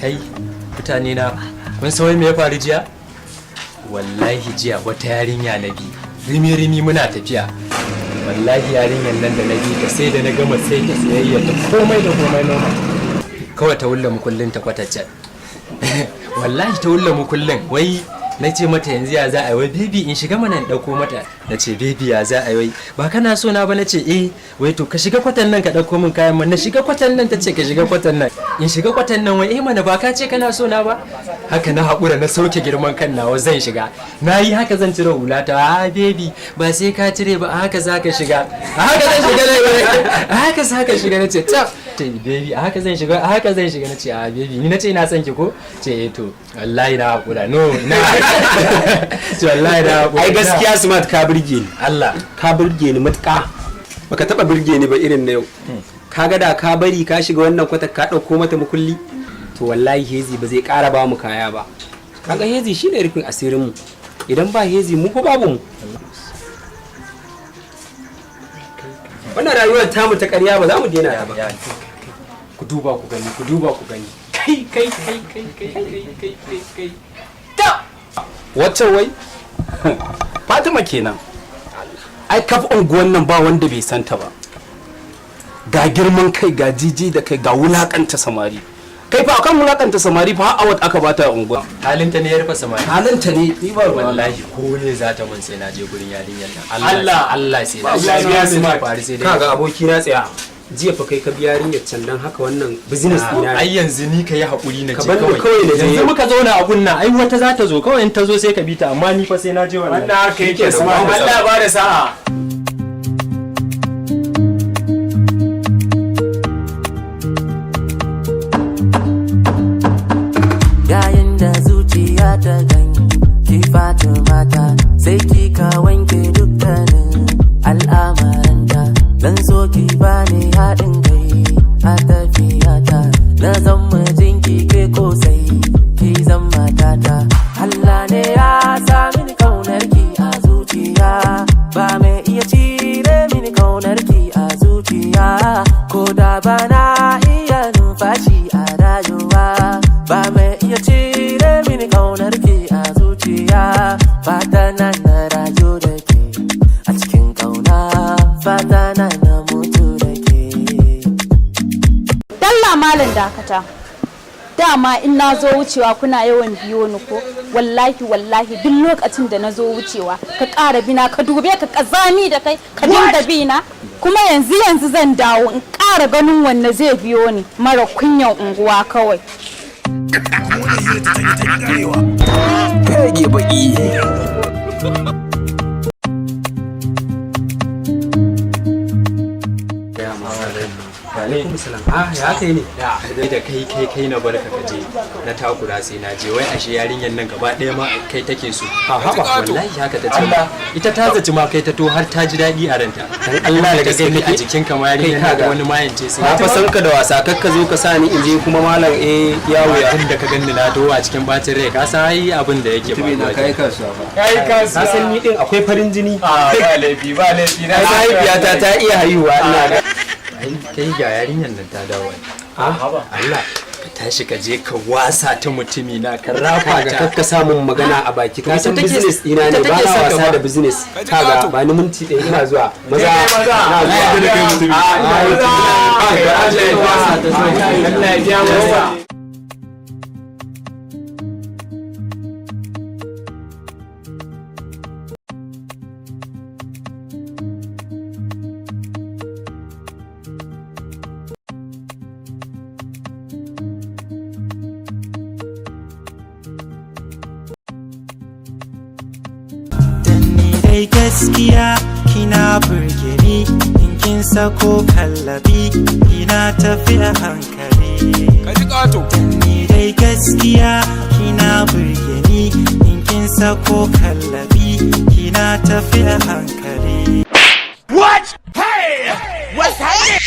Kai, mutane na, kun san wai me ya faru jiya? Wallahi jiya wata yarinya na bi rimi rimi muna tafiya. Wallahi yarinyar nan da na bi ta, sai da na gama sai ta sayayya ta, komai da komai normal, kawai ta wulla mukullin ta kwataccen. Wallahi ta wulla mukullin. Wai na ce mata, yanzu ya za a yi? Wai baby, in shiga mana in ɗauko mata. Na ce, baby, ya za a yi? Wai ba kana so na ba? Na ce eh. Wai to ka shiga kwatan nan ka ɗauko min kayan man. Na shiga kwatan nan. Ta ce ka shiga kwatan nan, in shiga kwatan nan. Wai eh mana, ba ka ce kana so na ba? Haka na haƙura, na sauke girman kan nawa, zan shiga. Na yi haka zan cire hulata. A baby, ba sai ka cire ba, a haka za ka shiga, a haka zan shiga, a haka za ka shiga. Na ce tab, ce baby, a haka zan shiga, a haka zan shiga. Na ce a baby, ni na ce ina son ki ko? Ce eh. To wallahi na haƙura, no na ce wallahi na haƙura. Ai gaskiya Smart, ka burge ni. Allah. Ka burge ni matuƙa, baka taba burge ni ba irin na yau. Kaga da ka bari ka shiga wannan kwata ka ɗauko mata mukulli, to wallahi Hezi ba zai ƙara ba mu kaya ba. Kaga Hezi shine rufin asirin mu. Idan ba Hezi, mu fa babu mu. Wannan rayuwar tamu ta ƙarya ba za mu daina ta ba. Ku duba ku gani, ku duba ku gani. Kai kai kai kai kai kai kai kai kai. Wacce wai Fatima kenan. Ai kaf unguwan nan ba wanda bai santa ba. Ga girman kai, ga jiji da kai, ga wulakanta samari. Kai fa, akan wulakanta samari fa award aka bata a unguwa. Halinta ne ya rufe samari. Halinta ne, ni ba ruwa. Wallahi ko ne za ta mun, sai na je gurin yarinyar nan. Allah Allah, sai na Allah je. ya Sai faru sai dai. Kaga aboki na, tsaya. Jiya fa kai ka biya yarinyar can, dan haka wannan business dina ne. Ai yanzu ni ka yi haƙuri na Ka je. bar ni Kawai kawai na je. Yanzu muka zauna a gunna, ai wata za ta zo kawai. In ta zo sai ka bi ta, amma ni fa sai na je wannan. Wannan haka yake, Smart. Allah ba da sa'a. Yayin da zuciya ta gani ki Fatima ta, sai kika wanke dukkanin al'amaranta. Zan so ki bani haɗin kai a tafiyata, na zan mijinki, ke ko sai ki zan matata. Allah ne ya sa mini kaunar ki a zuciya, ba mai iya cire mini kaunar ki a zuciya. Ko da ba na iya numfashi a rayuwa, ba mai iya cire mini kaunar ki a zuciya. Fata na na rayu da ke a cikin kauna, fata na na mutu da ke. Dalla malam dakata. Dama in na zo wucewa kuna yawan biyo ni ko? Wallahi wallahi, duk lokacin da na zo wucewa ka ƙara bina, ka dube ka, ƙazami da kai, ka dinga bina. Kuma yanzu yanzu zan dawo in ƙara ganin wanne zai biyo ni, mara kunyan unguwa kawai. Rage baki. Alaikum salam. Ah, ya kai ne? Da da kai kai kai, na barka ka je, na takura sai na je. Wai ashe yarinyar nan gaba ɗaya ma kai take so. A haba. Wallahi haka ta ce. Ita ta zaci ma kai ta, to har ta ji daɗi a ranta. Dan Allah, da ta gaske gani a kake? jikin ka ma yarinyar Kai nan da kaga. wani mayance sai Na fa san ka da wasa, kar ka zo ka sa ni in je kuma malam eh ya wuya. Tun da ka ganni na to a cikin bacin rai, ka san ai abin da yake faruwa. Kai kasuwa fa. Kai Ka san ni din akwai farin jini. A ba laifi, ba laifi na. Ai mahaifiyata ta iya haihuwa, ina ga. Ai kai, ga yarinyar nan ta dawo. Ah, Allah. Ka tashi ka je ka wasa ta, mutumi na, ka rafa Kaga ta. kar ka samun magana a baki, ka Ita san take- business ina ne, ita ba take na saka wasa ba. da business. Kaga ba ni minti ɗaya, ina zuwa. Maza, Maza. ina Na yarda da kai, mutumi. Ah, ina zuwa. Allah ya biya masa. Dan ni dai gaskiya kina burge ni, in kin sako kallabi kina tafi a hankali. Dan ni dai gaskiya kina burge ni, in kin sako kallabi kina tafi a hankali. What? Hey! What's happening?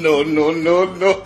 No, no, no, no.